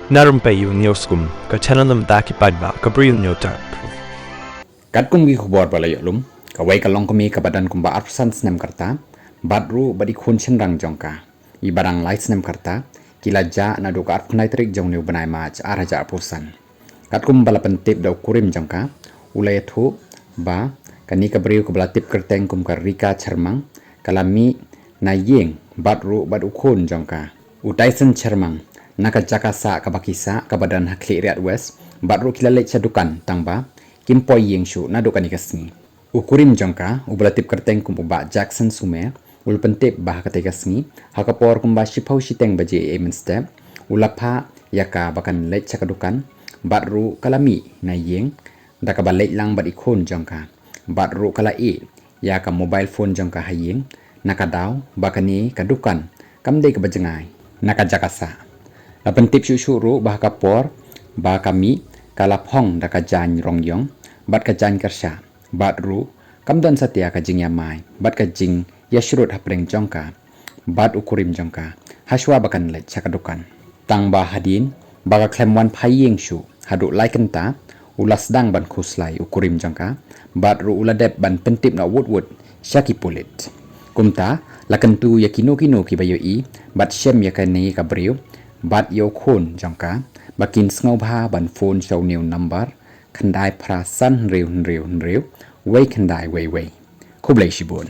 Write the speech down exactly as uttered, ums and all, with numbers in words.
Na rympei ïa u News Kum, ka channel na bynta ki paidbah ka Bri u Hynñiewtrep. Katkum ki khubor ba la ïoh lum, kawei ka longkmie kaba don kumba arphew san snem ka rta bad ruh bad i khun shynrang jong ka, iba dang lai snem ka rta, ki la jah naduh ka arphew khyndai tarik jong une u bnai March ar hajar arphew san. Katkum ba la pyntip da u kurim jong ka, u la ïathuh ba kane ka briew kaba la tip kyrteng kum ka Rika Chyrmang ka la mih na ïing bad ruh bad u khun jong ka, u Tyson Chyrmang, na ka jaka sah kaba ki sah kaba don ha Khliehriat West, bad ruh ki la leit sha dukan tang ba kim poi ïing shuh naduh kane ka sngi. U kurim jong ka, uba la tip kyrteng kum u Bah Jackson Sumer, u la pyntip ba ha katei ka sngi, ha ka por kumba shiphew shiteng baje mynstep, u la phah ïa ka ba kan leit sha ka dukan, bad ruh ka la mih na ïing da kaba leit lang bad i khun jong ka, bad ruh ka la ïeh ïa ka mobile phone jong ka ha ïing, na ka daw ba kane ka dukan kam dei kaba jngai na ka jaka sah. La pyntip shuh shuh ruh ba ha ka por ba ka mih, ka la phong da ka jaiñ rong ïong bad ka jaiñ kyrshah, bad ruh kam don satia ka jingïamai bad ka jingïashrut hapdeng jong ka bad u kurim jong ka, hashwa ba kan leit sha ka dukan. Tang ba hadien ba ka khlem wan phai ïing shuh haduh lai kynta, u la sdang ban khuslai u kurim jong ka, bad ruh u la dep ban pyntip noh wut wut sha ki pulit. Kumta, la kyntu ïa kino kino kiba ïohi bad shem ïa kane ka briew bad ïa u khun jong ka, ba kin sngewbha ban phone sha une u number khyndai phra san hynriew hynriew hynriew wei khyndai wei wei. Khublei shibun.